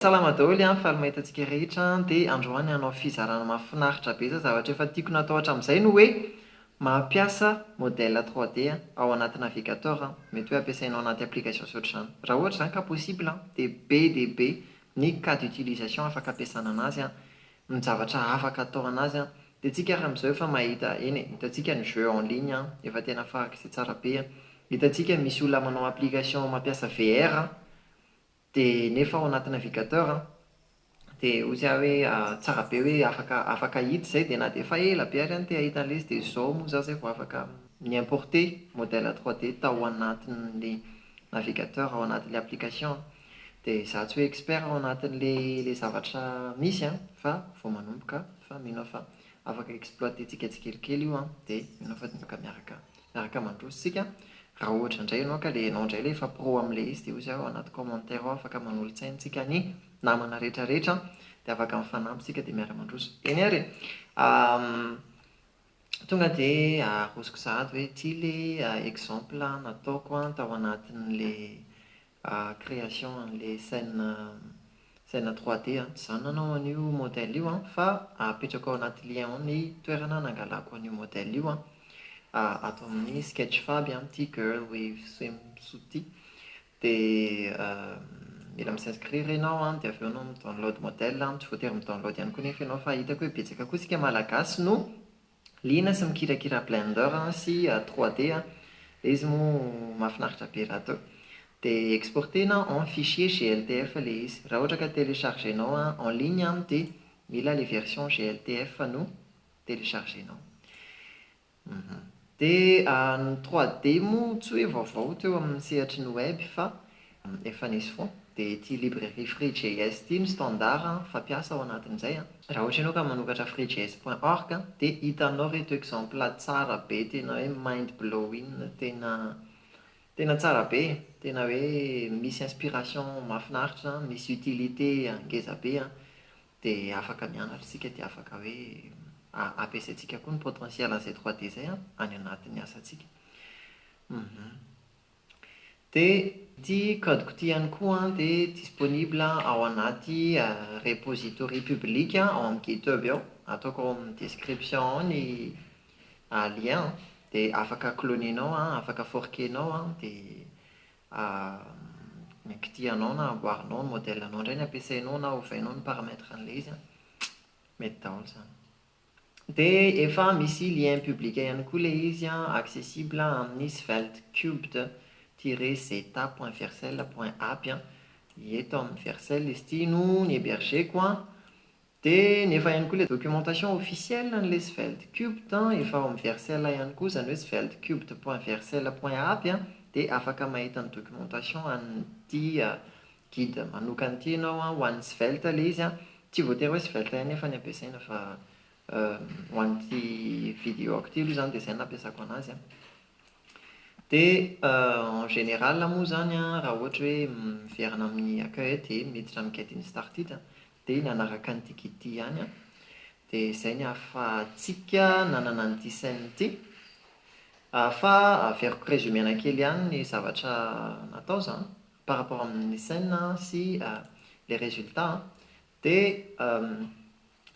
Salama daholo an, faly mahita antsika rehetra an, dia androany hanao fizarana mahafinaritra be za, zavatra efa tiako natao hatramin'izay no hoe mampiasa modèle 3D ao anaty navigateur an, mety hoe ampiasainao anaty application sy ohatr'izany, raha ohatra izany ka possible an, dia be dia be ny cas d'utilisation afaka ampiasana anazy an, ny zavatra afaka atao anazy an, dia tsika ary amin'izao efa mahita, eny e, hitantsika ny jeux en ligne an, efa tena farak'izay tsara be an, hitantsika misy olona manao application mampiasa VR an, dia nefa ao anaty navigateur an, dia hoy aho hoe tsara be hoe afaka afaka hita izay, dia na dia efa ela be ary aho no te hahita an'ilay izy dia izao moa za izay vao afaka ni-importer modèle 3D tao anatin'ny navigateur ao anatin'ilay application an, dia za tsy hoe expert ao anatin'ilay ilay zavatra misy an, fa vao manomboka fa mino aho fa afaka exploiter-ntsika tsikelikely io an, dia mino aho fa afaka miaraka miaraka mandroso isika. Raha ohatra indray ianao ka ilay ianao indray ilay efa pro amin'ilay izy dia hoy aho ao anaty commentaire ao afaka manolo-tsaina tsika ny namana rehetra rehetra dia afaka mifanampy isika dia miara-mandroso. Eny ary e! Tonga dia arosoko sahady hoe ity ilay exemple nataoko tao anatin'ilay création an'ilay scène scène 3D an. Tsy izaho no nanao an'io modèle io an, fa apetrako ao anaty lien ao ny toerana nangalako an'io modèle io an, ato amin'ny Sketchfab ity girl with swimsuit ity. Dia mila mi-s'inscrire ianao an, dia avy eo ianao mi-download modèle an, tsy voatery mi-download ihany koa nefa ianao fa hitako hoe betsaka koa isika Malagasy no liana sy mikirakira Blender sy 3D an, ilay izy moa mahafinaritra be rahateo. Dia exporter-na en fichier GLTF ilay izy. Raha ohatra ka télécharger-nao en ligne dia mila ilay version GLTF no télécharger-nao. Dia ny 3D moa tsy hoe vaovao teo amin'ny sehatry ny web fa efa nisy foana. Dia ity librairie Three.js ity no standard fampiasa ao anatin'izay an. Raha ohatra ianao ka manokatra three.js.org dia hitanao ireto exemple tsara be tena hoe mind blowing, tena tena tsara be, tena hoe misy inspiration mahafinaritra, misy utilité ngeza be an, dia afaka mianatra isika dia afaka hoe ampiasaintsika koa ny potentiel an'izay 3D izay an any anatin'ny asantsika. Dia ity code-ko ity ihany koa an dia disponible ao anaty repository public ao amin'ny GitHub ao, ataoko ao amin'ny description ao ny lien dia afaka cloner-nao an, afaka forker-nao an, dia kitihanao na amboarinao ny modèle-nao indray ny ampiasainao na ovainao ny paramètre an'ilay izy an, mety daholo izany. Dia efa misy lien public ihany koa ilay izy an, accessible amin'ny svelte-cubed-zeta.vercel.app an, eto amin'ny Vercel izy ity no ni-héberger-ko an, dia nefa ihany koa ilay documentation officielle an'ilay Svelte Cubed efa ao amin'ny Vercel ihany koa, izany hoe svelte-cubed.vercel.app an, dia afaka mahita ny documentation an'ity guide manokana ity ianao an, ho an'ny Svelte ilay izy an, tsy voatery hoe Svelte ihany nefa ny ampiasaina fa ho an'ity vidéo-ko ity aloha izany dia izay no nampiasako anazy an. Dia en général moa izany an, raha ohatra hoe miverina amin'ny accueil dia miditra amin'ny getting started an, dia ny hanaraka an'ity guide ity ihany an, dia izay ny ahafahantsika nanana an'ity scène ity. Fa averiko résumé-na kely ihany ny zavatra natao izany par rapport amin'ny scène sy les résultats an. Dia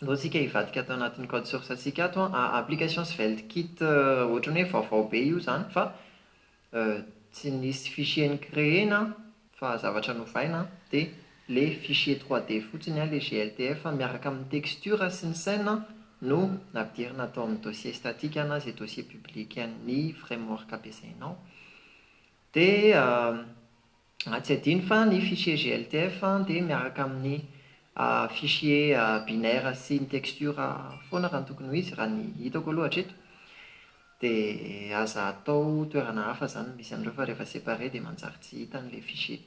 ndao tsika hivadika ato anatin'ny code source antsika ato an, application Svelte Kit ohatran'ny hoe vaovao be io izany fa tsy nisy fichier ni-créer-na fa zavatra novaina dia ilay fichier 3D fotsiny an, ilay GLTF miaraka amin'ny texture sy ny scène no nampidirina atao amin'ny dossier statique na izay dossier public an'ny framework ampiasainao. Dia tsy adino fa ny fichier GLTF dia miaraka amin'ny fichier binaire sy ny texture foana raha ny tokony ho izy, raha ny hitako aloha hatreto. Dia aza atao toerana hafa izany no misy an'ireo fa rehefa séparé dia manjary tsy hita an'ilay fichier.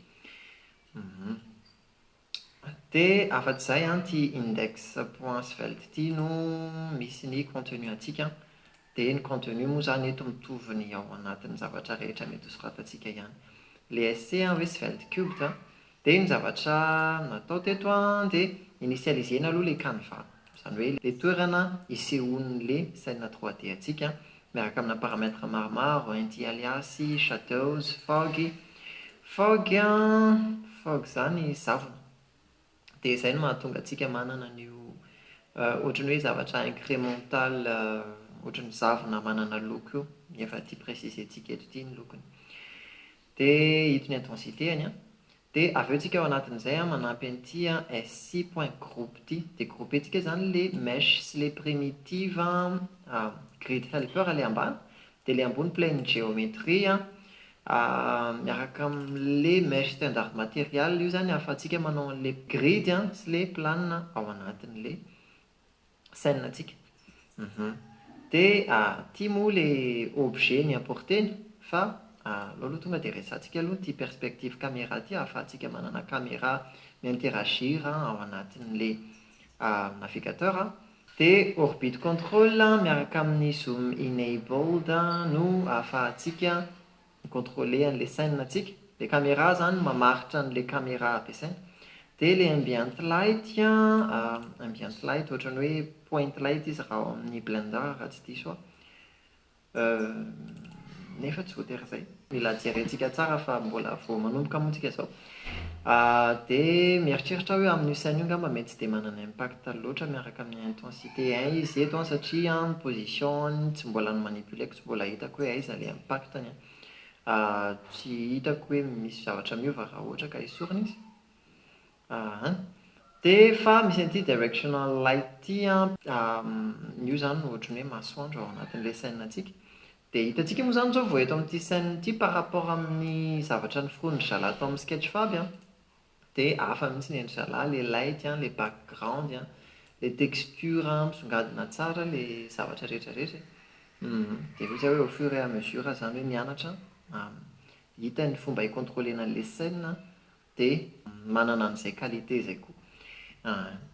Dia afa-tsy izay an, ity index.svelte ity no misy ny contenu antsika. Dia ny contenu moa izany eto mitovy ny ao anatin'ny zavatra rehetra mety ho soratantsika ihany. Ilay SC an, hoe Svelte Cubed an, dia ny zavatra natao teto an, dia initialiser-na aloha ilay canevas, izany hoe ilay toerana isehoan'ilay scène 3D antsika miaraka amina paramètre maromaro, anti-alias, shadows, fog. Fog an, fog izany zavona. Dia izay no mahatonga antsika manana an'io ohatran'ny hoe zavatra incrémental ohatran'ny zavona manana loko io, efa ity préciser-ntsika eto ity ny lokony. Dia ito ny intensité-ny an. Dia avy eo tsika ao anatin'izay an manampy an'ity an SC point groupe ity. Dia grouper-ntsika izany ilay mesh sy ilay primitive an, grid helper ilay ambany, dia ilay ambony plane geometry an, miaraka amin'ilay mesh standard material, io izany ahafahantsika manao an'ilay grid an sy ilay plane ao anatin'ilay scène-ntsika. Dia ity moa ilay objet ni-importer-na fa aleo aloha tonga dia resahantsika aloha ity perspective caméra ity ahafahantsika manana caméra mi-interagir ao anatin'ilay navigateur. Dia orbit control miaraka amin'ny zoom enabled no ahafahantsika mi-contrôler an'ilay scène-ntsika. Ilay caméra izany mamaritra an'ilay caméra ampiasaina. Dia ilay ambient light, ambient light ohatran'ny hoe point light izy raha ao amin'ny Blender raha tsy diso aho. Nefa tsy voatery izay. Mila jerentsika tsara fa mbola vao manomboka moa tsika izao. Dia mieritreritra aho hoe amin'io scène io angamba mety tsy dia manana impact loatra miaraka amin'ny intensité 1 izy eto an, satria ny position-ny tsy mbola ni-manipuler-ko, tsy mbola hitako hoe aiza ilay impact-ny an. Tsy hitako hoe misy zavatra miova raha ohatra ka esorina izy. An. Dia fa misy an'ity directional light ity an, io izany ohatran'ny hoe masoandro ao anatin'ilay scène-ntsika. Dia hitantsika moa izany izao vao eto amin'ity scène ity par rapport amin'ny zavatra noforonin-dry zalahy tao amin'ny Sketchfab an, dia hafa mihitsy ny an-dry zalahy, ilay light an, ilay background an, ilay texture misongadina tsara ilay zavatra rehetra rehetra e. Dia hoy izy hoe au fur et à mesure izany hoe mianatra hita ny fomba hi-contrôler-na an'ilay scène dia manana an'izay qualité izay koa.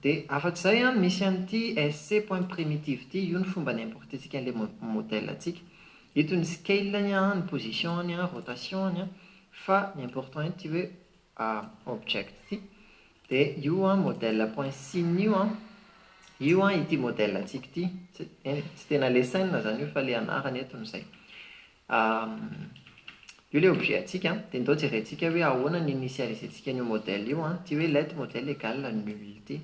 Dia afa-tsy izay an, misy an'ity SC point primitive ity, io ny fomba ni-importer-ntsika an'ilay modèle-ntsika. Ito ny scale-ny an, ny position-ny an, rotation-ny an, fa ny important eto ity hoe object ity. Dia io an modèle point scene io an, io an ity modèle-ntsika ity, tsy, eny, tsy tena ilay scène izany io fa ilay anarany eto no izay. Io ilay objet antsika an, dia ndao jerentsika hoe ahoana ny initialiser-ntsika an'io modèle io an, ity hoe let modèle égale nul ity.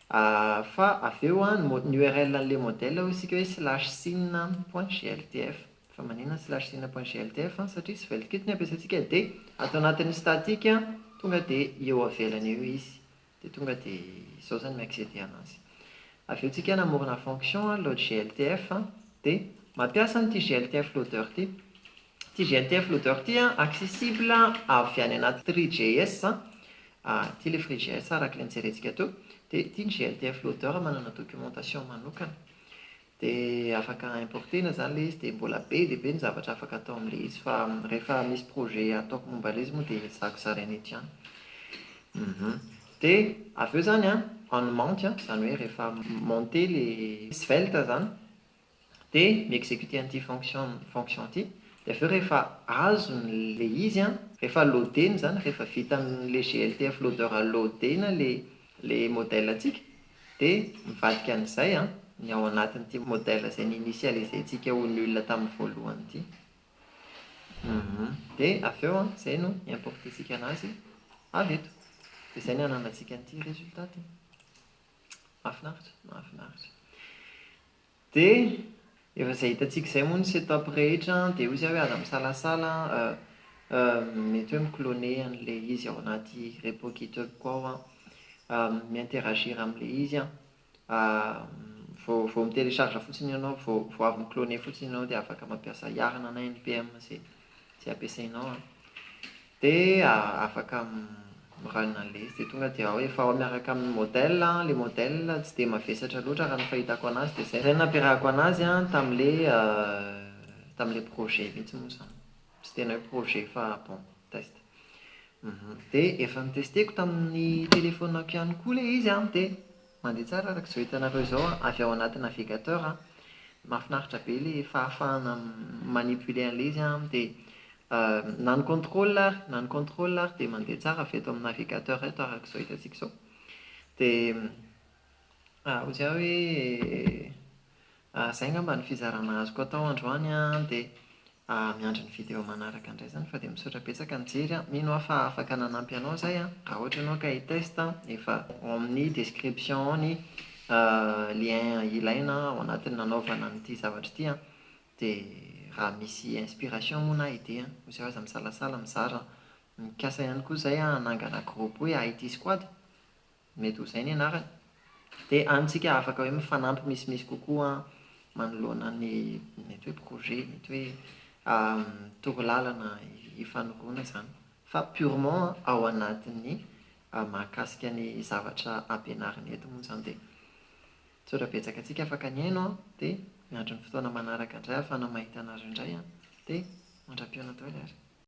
Fa avy eo an, ny URL an'ilay modèle hoy isika hoe slash scene point gltf. Fa maninona slash scene point gltf an? Satria SvelteKit no ampiasaintsika dia ato anatin'ny statique tonga dia eo avelany eo izy. Dia tonga dia izao izany mi-accéder anazy. Avy eo tsika namorona fonction load gltf dia mampiasa an'ity gltf loader ity. Ity gltf loader ity accessible avy any anaty three.js. Ity ilay three.js araka ilay nojerentsika teo. Dia ity ny gltf loader manana documentation manokana. Dia afaka importer-na izany ilay izy dia mbola be dia be ny zavatra afaka atao amin'ilay izy fa rehefa misy projet ataoko momba ilay izy moa dia ezahako zaraina eto ihany. Dia avy eo izany an, on mount an, izany hoe rehefa monter ilay Svelte izany dia mi-executer an'ity fonction fonction ity, dia avy eo rehefa azony ilay izy an, rehefa loader-ny izany, rehefa vitan'ilay gltf loader loader-na ilay ilay modèle-ntsika dia mivadika an'izay an, ny ao anatin'ity modèle izay ni-initialiser-ntsika ho nul tamin'ny voalohany ity. Dia avy eo an, izay no hi-importer-ntsika anazy avy eto. Dia izay no hananantsika an'ity résultat ity. Mahafinaritra, mahafinaritra. Dia efa izay hitantsika izay moa ny setup rehetra an, dia hoy izy hoe aza misalasala mety hoe mi-cloner an'ilay izy ao anaty repo GitHub-ko ao an, mi-interagir amin'ilay izy an, vao vao mi-télécharge fotsiny ianao, vao vao avy mi-cloner fotsiny ianao dia afaka mampiasa yarn na npm izay izay ampiasainao an. Dia afaka mi-run an'ilay izy dia tonga dia ao efa ao miaraka amin'ny modèle an, ilay modèle tsy dia mavesatra loatra raha ny fahitako anazy dia izay no nampiarahako anazy an tamin'ilay tamin'ilay projet mihitsy moa izany. Tsy tena hoe projet fa bon, test. Dia efa notesteko tamin'ny téléphone-ko ihany koa ilay izy an, dia mandeha tsara araka izao hitanareo izao an, avy ao anaty navigateur an. Mahafinaritra be ilay fahafahana mi-manipuler an'ilay izy an, dia na ny contrôle ary, na ny contrôle ary dia mandeha tsara avy eto amin'ny navigateur eto araka izao hitantsika izao. Dia hoy aho hoe izay angamba ny fizarana azoko atao androany an, dia Miandry ny vidéo manaraka indray izany fa dia misaotra betsaka nijery an. Mino aho fa afaka nanampy anao izay an. Raha ohatra ianao ka hi-test an, efa ao amin'ny description ao ny lien ilaina ao anatin'ny nanaovana an'ity zavatra ity an. Dia raha misy inspiration moa na idée an, hoy izay aza misalasala mizara an. Mikasa ihany koa izay an hanangana groupe hoe IT squad, mety ho izay ny anarany. Dia any tsika afaka hoe mifanampy misimisy kokoa manoloana ny mety hoe projet, mety hoe torolalana ifanoroana izany. Fa purement ao anatin'ny mahakasika ny zavatra ampianarina eto moa izany dia misaotra betsaka antsika afaka nihaino an, dia miandry ny fotoana manaraka indray ahafahana mahita anareo indray an, dia mandra-pihaona daholo ary.